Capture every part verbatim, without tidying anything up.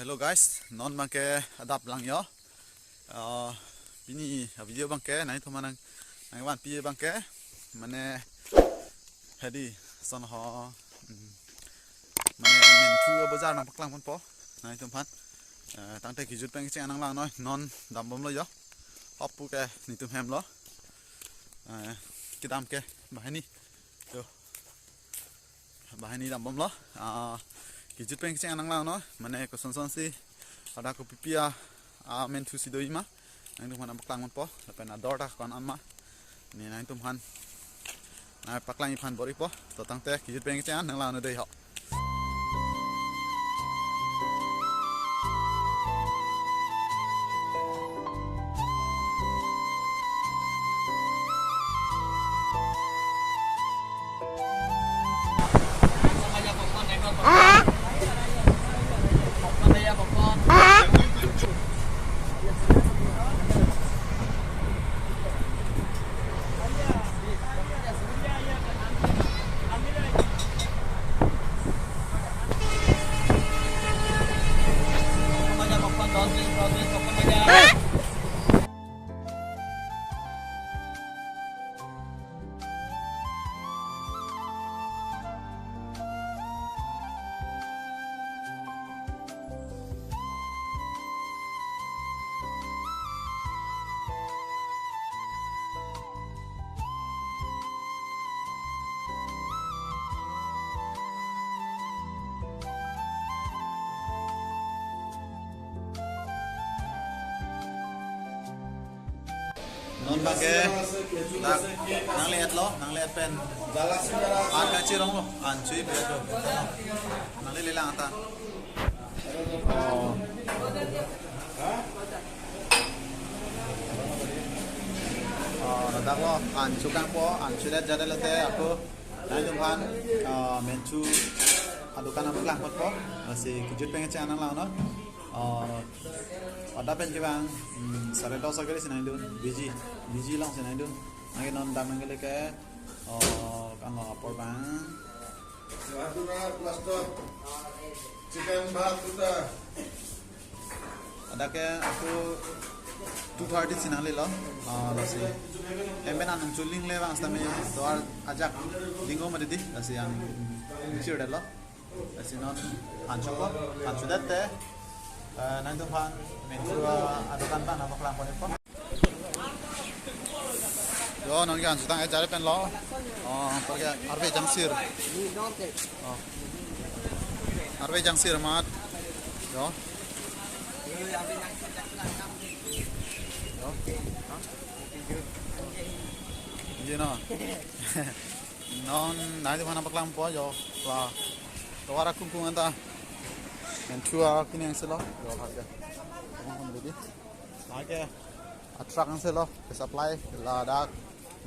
Hello guys, non abangke adap lang jo. Ah, pini a video abangke nangtum aphan nang nangvanpi abangke mane hedi son ho, mm, mane menthu bojar nangpaklang ponpo nangtum aphan. Eh, tangte kejut pen kecheng nang lang noi, non dambomlo jo. Hop pu ke netum hem lo. Eh, kedam ke banghini. Jo. Banghini dambomlo. Ah, kejut pen kecheng nang lang noi. Mane kosonson si ada kopipi a, a menthu si do-i ma nangtum aphan nangpaklang ponpo. Lapen ador ta ko-an ma. Ne nangtum aphan nangpaklangji aphan bor-ipo. To tangte kejut pen kecheng nang lang noi dei ho. Non abangke dak nangle-etlo, nangle-et pen an kachironglo, an chui pen do. Nanglele lang anta. Oh. Oh, daklo, an chukangpo, an chudet jadetlote ako nangtum aphan, ah, menthu adokan nangpaklang ponpo. Lasi kejut pen kecheng nang lang noi. Ah, adap pen kevang, mm, sare dos agari si nangdun, biji, biji along si nangdun. Nangke non dam nangkele ke, oh, kan lo apor abang. Bhat duna, plus to. Chicken bhat duna. Adap ke ako two thirty si nanglelo. Ah, lasi. Emben an chuling le bang sitame tovar ajak dinggo mati dei. Lasi an chirdetlo. Lasi non an chupo, an chudet te, eh, nangtum aphan menthu adokan abang nangpaklang ponpo. Jo, non ke an chutang-et jare pen lo. Oh, apor ke arve jangsir. Oh. Arve jangsir amat. Jo. Jo. Ye no. Non nangtum aphan nangpaklangpo jo. La. Tovar akungkung anta. Menthu akining si lo. Jo, lahai ke. Lahai ke. Atruck si lo. Ke supply ladak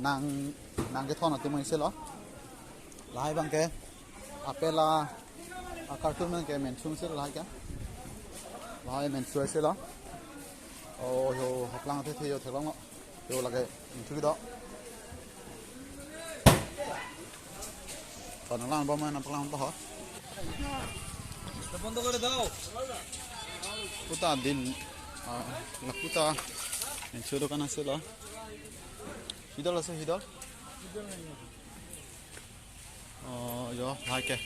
nang nangkethon atum si lo. Lahai abangke apela a carton abangke menthu si lo lahai ke. Lahai menthu si lo. Oh, jo haplang the the jo theklonglo. Jo lake menthu do. To nang langbom ma nangpaklangpo ho. বন্ধ করে দাও। Puta din, ah, la puta menthu dokan si lo. Hidol ase, hidol. Oh, jo, lahai ke.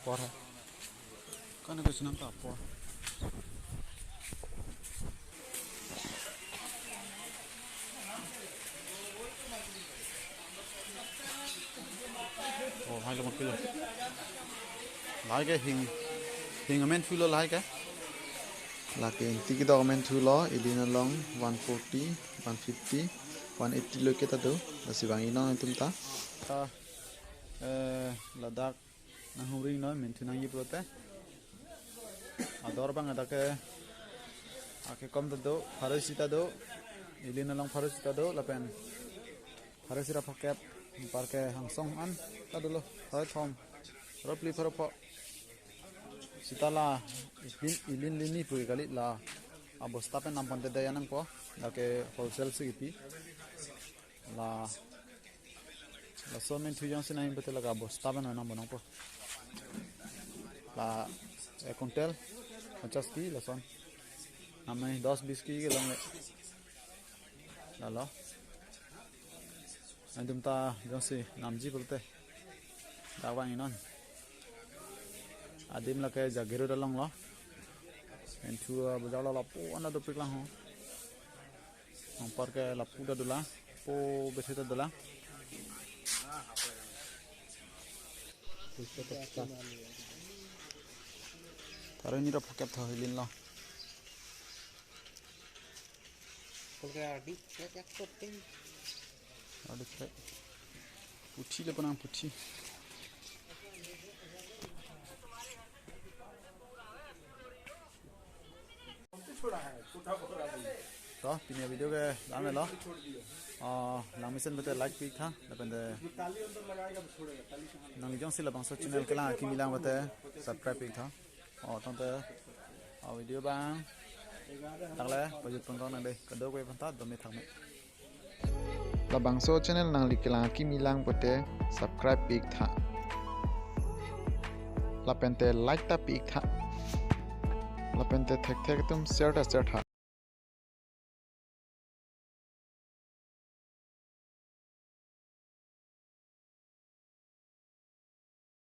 Por hai. Kan ke senam ta por. Oh, hai lo mat kilo. Lahai ke hing, hing amenthu lo lahai ke. Lake ingti kedok amenthu lo, ili nalong one forty, one fifty, one eighty lo kita do. Lasi vangnon nangtum ta. Ah, eh, ladak Nanghumri non, menthu nangji pulote. Ador abang dak ke, ake kom ta do, pharo isi ta do, ilin along pharo isi ta do, lapen pharo isi ra phakep, anparke hangsong an ta dolo, pharo thom, pharo phli, pharo pho. Seta la ilin, ilin lini pu kali, la abosta pen nam ponte daya nangpo, lake wholesale si kipi. La, laso menthu jongsi nangji pulote lake abosta pen nang bonangpo. La ek quintal ponchas ki lason. Namnoi dos bis ki kelong le. Lalo. Adum ta jongsi namji pulote dak vangnon. Adim lake Jagiroad along lo. Menthu abazar lo lapu an ta dopik lang ho. Anparke lapu ta dolang, po bethe ta dolang. Pharo hini ra phakep tho, ilin lo. Kolke ardi, ya, ya, koting. Ardi kre. Puthi le ponang, puthi. To, pini video ke la-an lo. Ah, langmesen pulote like pi-ik tha, lapen te nangli jongsi labangso channel kelang akimi lang pulote subscribe pi-ik tha. O, tangte, o, video abang dak le pajut pon kong nang dei, kadokave aphanta dome thakme. Labangso channel nangli kelang akimi lang pulote subscribe pi-ik tha. Lapen te like ta pi-ik tha. Lapen te thekthek atum share ta share tha.